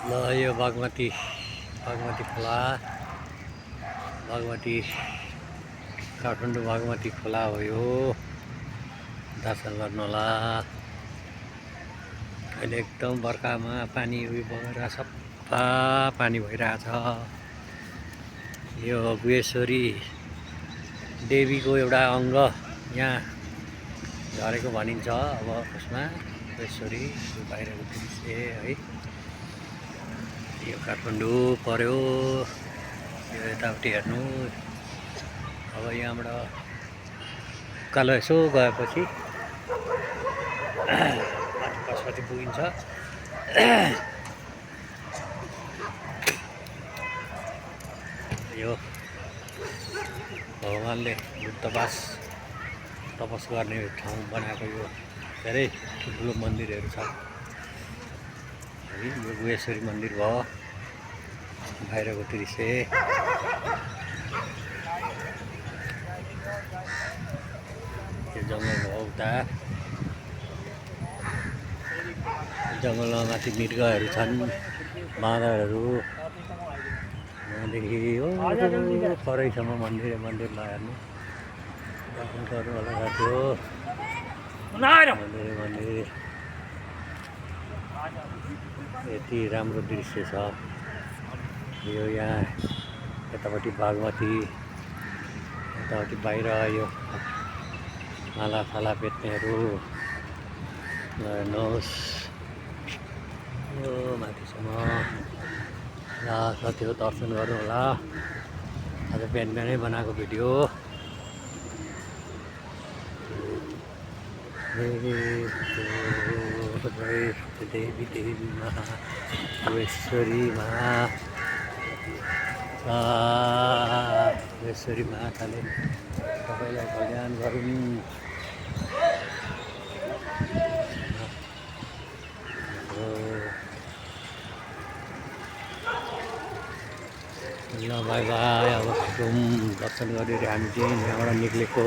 ल यो बागमती खोला काठमाडौँ बागमती खोला हो यो। दर्शन गर्नु होला। अहिले एकदम बर्खामा पानी उयो बगेर सफा पानी भइरहेछ। यो गुहेश्वरी देवीको एउटा अङ्ग यहाँ झरेको भनिन्छ। अब उसमा गुहेश्वरी बाहिरको दृश्य है। यो काठमाडौँ पर्यो। यो यतापट्टि हेर्नु। अब यहाँबाट उकालो यसो गएपछि पशुपति पुगिन्छ। यो भगवानले बुद्धवास तपस गर्ने ठाउँ बनाएको यो धेरै ठुल्ठुलो मन्दिरहरू छ। यो गुहेश्वरी मन्दिर भयो बाहिरको दृश्य। यो जङ्गल भयो उता। जङ्गलमा माथि मृगहरू छन्, बाँदरहरू। यहाँदेखि परैसम्म मन्दिर हेर्नु। दर्शन गर्नु होला साथीहो। मन्दिर यति राम्रो दृश्य छ। यो यहाँ यतापट्टि बागमती, यतापट्टि बाहिर यो माला बेच्नेहरू हेर्नुहोस्। यो माथिसम्म ल साथीहरू दर्शन गर्नु होला। आज बिहानै बनाएको भिडियो। देवी गुहेश्वरी माताले सबैलाई कल्याण गरून्। ल बाई बाई। अब दर्शन गरेर हामी चाहिँ यहाँबाट निक्लेको।